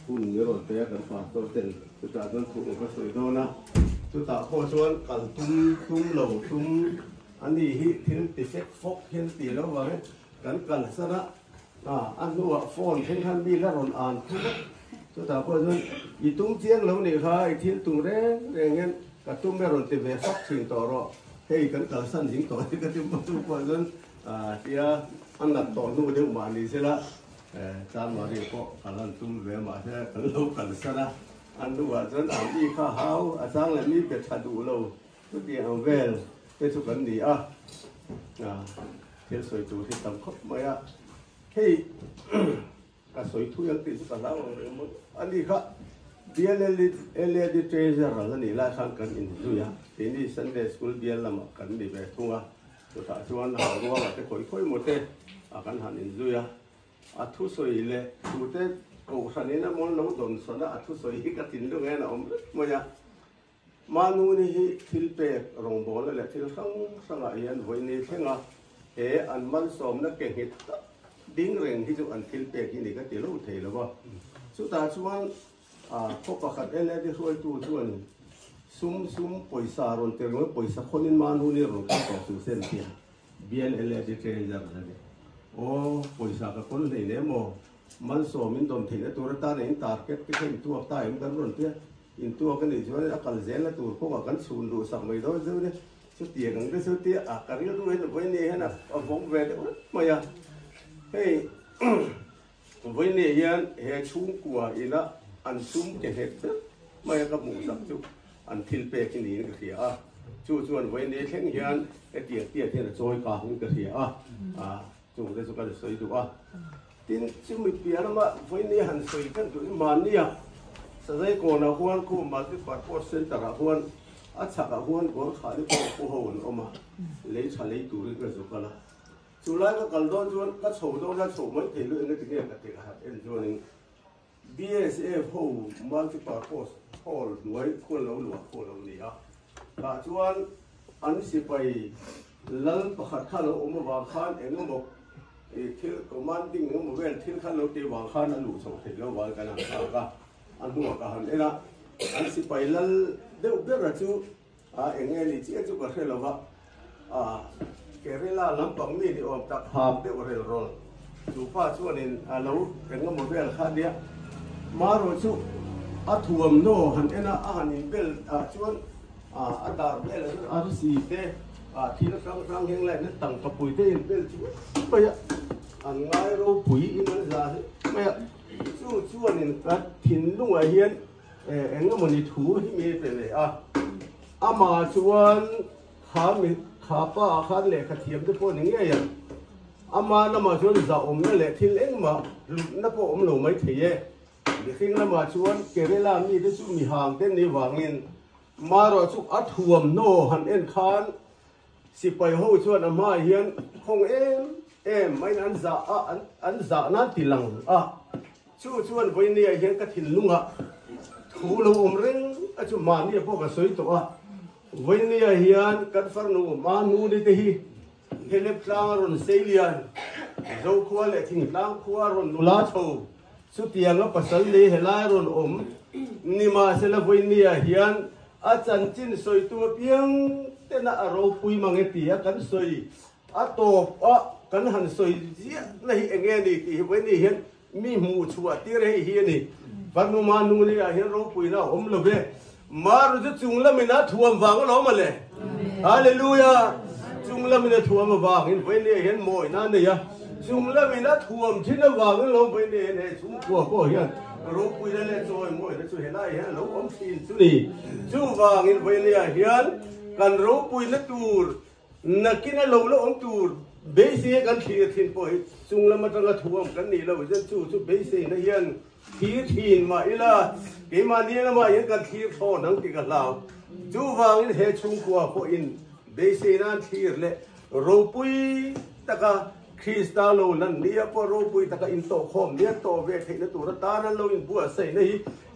Hun ni rawn pe a kan pastor ten chutah chuan thu ka sawi dawn a, chutah pawh chuan kal tum tum lo tum a ni hi thil ti fek fawk hian ti lo vang e, kan kal san a, a hnuah phone thleng khan mi la rawn an thung a, chutah pawh chuan i tum chiang lo nih kha i thil tum reng reng hian ka tum e rawn ti ve fak thin tawh rawh, hei kan kal san ding tawh hi ka ti pawh chuan tia a nat tawh hnu deuh mah ni sela. Chanmari pawh kal an tum ve mahse kan lo kalsan a, a hnuah chuan an mi kha hau a chang leh mi pe tha duh lo chuti ang vel te chu kan ni a, thil sawi tur hi tam khawp mai a, hei ka sawi thui ang tih chu ka hlau ang reng maw a ni kha BLLAD Treasurer a nih lai khan kan inzui a, keini Sunday School bial lamah kan ni ve thung a. Chutah chuan hau ruangah te khawi khawi maw te a kan han inzui a, a thusawi leh tute kohhranin a mawn lo dawn sawn a, a thusawi hi ka thinlung hian a awm reng mai a. Manuni hi thil pek rawngbawlna leh thil hrang hrangah hian vawiini thleng a, he an malsawmna ke nghet tak ding reng hi chu an thil pek hi ni ka ti lo thei lo va. Chutah chuan Khaw pakhat LAD hruaitu chuan sum sum pawisa rawn ti ringawt pawisa khawnin Manhuni rawn kal tawh suh se an ti a, bial LAD treasurer a ni. Aw pawisa ka kawn hlei lem aw, malsawm in dawm theihna tur atana in target te kha in tuak ta em kan rawn ti a, in tuak a nih chuan a kal zelna tur kawngah kan chhun duh sak mai dawn zeuh nia, chutiang ang te chu tia a ka rilru hian vawiin hian a vawm ve deuh reng mai a, hei. Vawiin hian he chhungkua ina an sum ke nghet ber mai a ka hmuh sak chu an thil pek hi niin ka hria a, chu chuan vawiin thleng hian hetiang tiat hian a chawi kangin ka hria a, chung te chu ka sawi duh a. Tin, chumi piah lama vawiin han sawi kan duh hi mahnia Sazai kawnah huan khu Multi Purpose Centre ah huan a chhakah huan goal khah ni pawh pu ho an awm a, lei tha lei turin ka zuk a la. Chu lai ka kal dawn chuan ka chho dawn a, chho mai thei luih engati nge ka tih a han en chuanin BSF ho multipurpose hall hnuai khuan lo luah khaw lo ni a, tah chuan an sipai lal pakhat kha lo awm avang khan eng emaw thil commanding eng emaw vel thil kha lo tih avang khan a luh chho theih lo avangin kan han thlak a, a hnuah ka han en a, an sipai lal deuh bera chu A eng nge ni chiah chu ka hre lo va, a Kerala lampang mi ni awm tak hak deuh rel rawl chu pa chuanin a lo eng emaw vel kha nia. Marawh chu a thuamhnaw han en a, a han inbel ah chuan a dar velah chuan arsi te thil hrang hrang heng laiin a tangka pui te inbel chu mai a, an ngai ropui in an za hle mai a. Chu chuanin ka thinlungah hian Eng emaw ni thu hi mi pe leh a, amah chuan kha mi kha pa ah khan lehkha thiam te pawh ni ngei ang, ama lamah chuan zahawmna leh thil engmah hlutna pawh awm lo mai thei e, mihring lamah chuan Kerala mite chu mi hang te ni vangin marawh chu a thuamhnaw han en khan sipai ho chuan a hmaah hian khawng em em maiin an zah a, an zah nan ti lang a. Chu chuan vawinia hian ka thinlungah thu lo awm reng a chu mahnia pawh ka sawi tawh a, vawinia hian kan farnu Manuni te hi Helep tlang a rawn sei lian, Zokhua leh Thingtlang khua a rawn nula chho, chutianga pasal nei helai a rawn awm nimahsela vawinia hian a chanchin sawitu apiang tena a ropui mang e tia kan sawi a tawp a kan han sawi ziah na hi eng nge ni tih hi vawinia hian Mi hmuh chhuah tir hei hi a ni. Farnuma nu ni ah hian ropuina a awm lo ve. Maru chu chung lamin a thuam vang alawm a le. Hallelujah! Chung lamin a thuam avangin vawinia hian mawina a nei a. Chung lamin a thuam thin avangin lawm vawinia hian he chhungkua pawh hian ropuina leh chawimawina chu helai hian a lo awm thin chu ni. Chuvangin vawinia hian kan ropuina tur Nakina lo la awm tur beisei kan thlir thin pawh hi chung lam atanga thuam kan nih loh hian chu chu beiseina hian thlir thin mah ila keimahni lamah hian kan thlir thlawn ang tih ka hlau. Chuvangin he chhungkua pawhin beiseina an thlir leh ropui taka Krista lo lan nia pawh ropui taka intawhkhawm nia tawh ve theihna tur atan an lo inbuatsaihna hi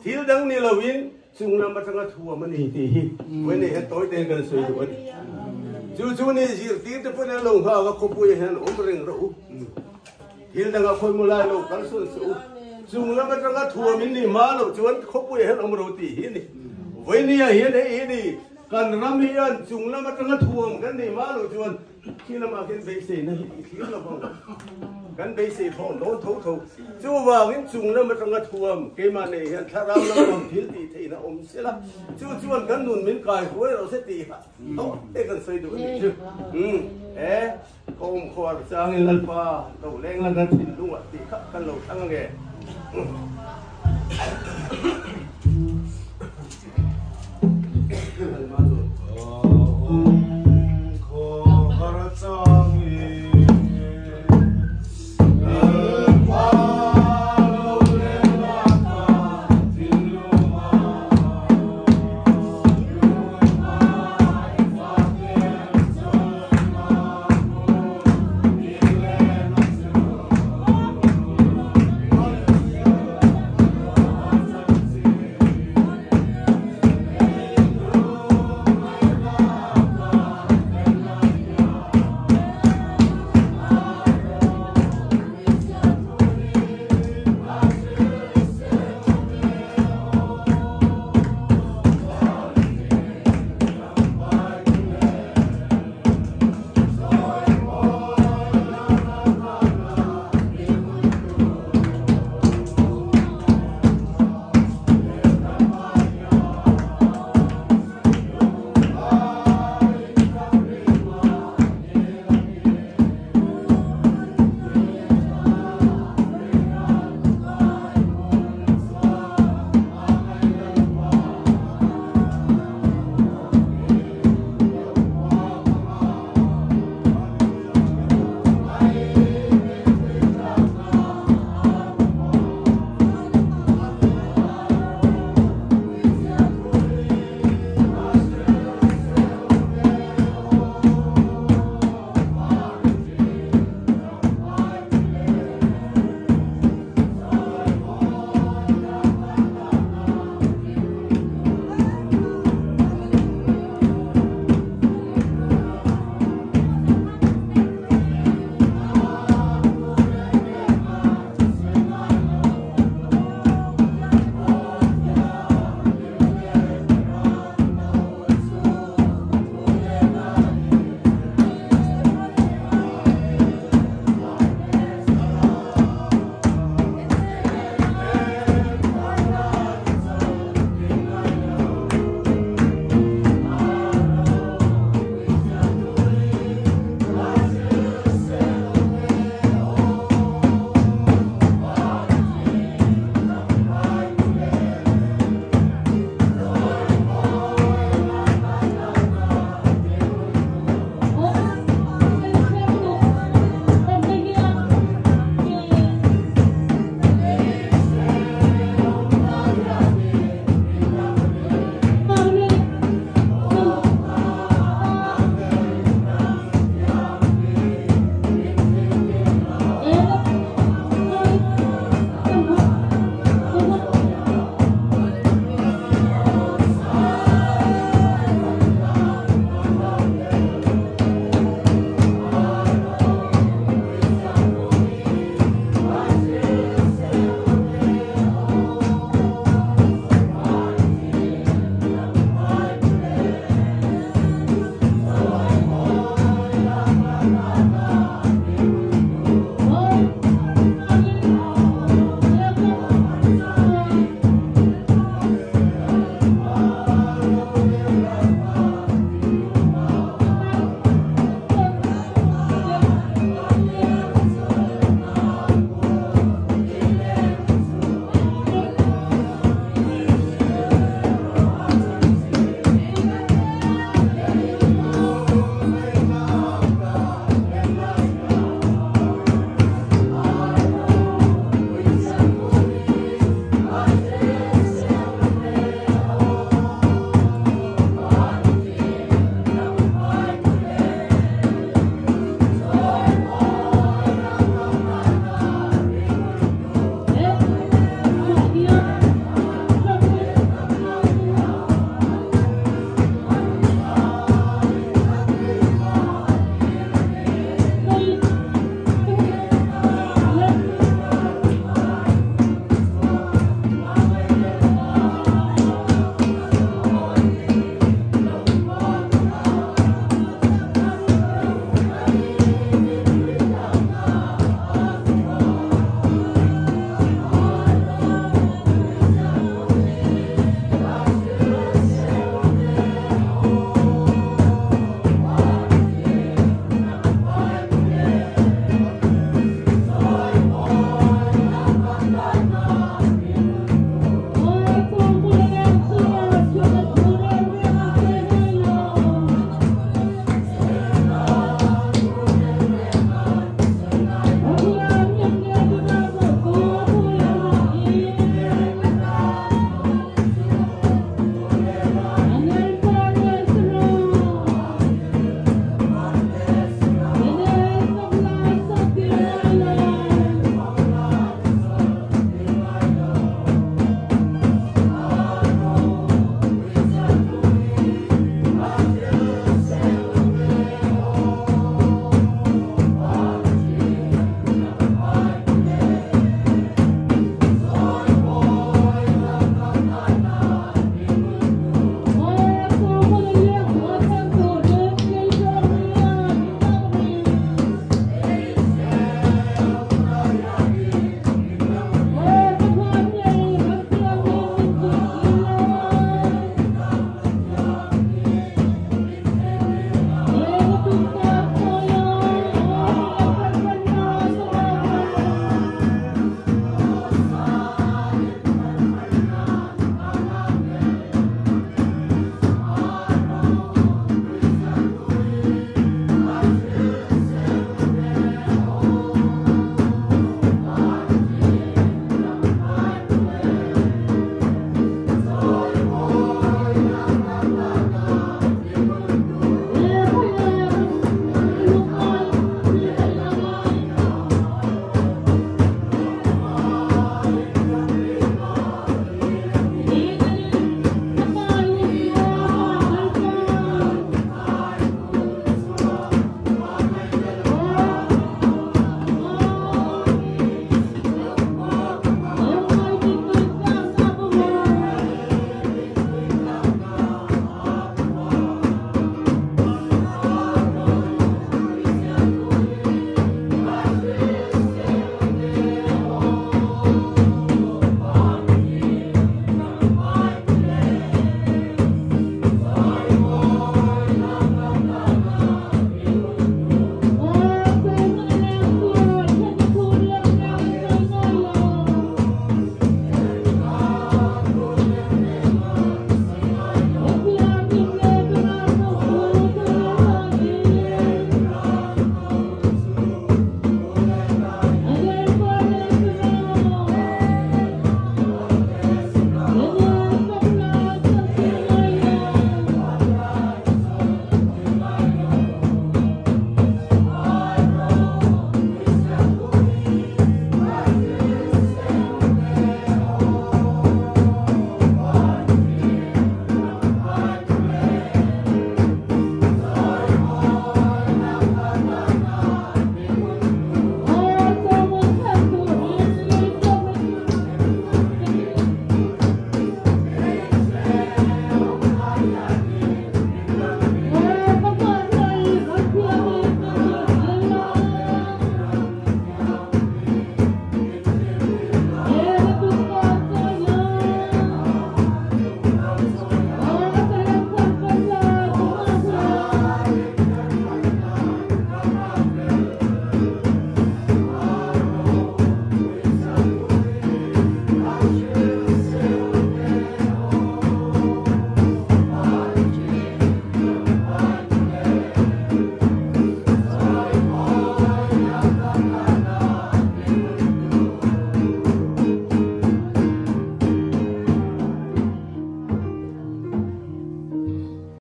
thil dang ni loin Chung lam atanga thuam a ni tih hi vawiin hian tawi tein kan sawi duh a ni. Chu chu ni zirtir te pawhin an lo nghak a, khawpuiah hian awm reng rawh u. Thil dangah khawi maw lai lo kal sawn suh u. Chung lam atanga thuam in nih hma loh chuan khawpuiah hian awm ro tih hi a ni. Vawinia hian hei hi ni, kan ram hian chung lam atanga thuam kan nih hma loh chuan khi lamah khian beiseina hi i thlir lo vang. Kan beisei thawn dawn tho tho. Chuvangin chung lam atanga thuam keimah nei hian thlarau lampang thil tih theihna awm sela, chu chuan kan nun min kai hruai rawh se tih kha tawh te kan sawi duh a nih chu. Umm e. Ka awm khuar changin Lalpa lo leng la kan thinlungah tih kha kan lo thlang ange.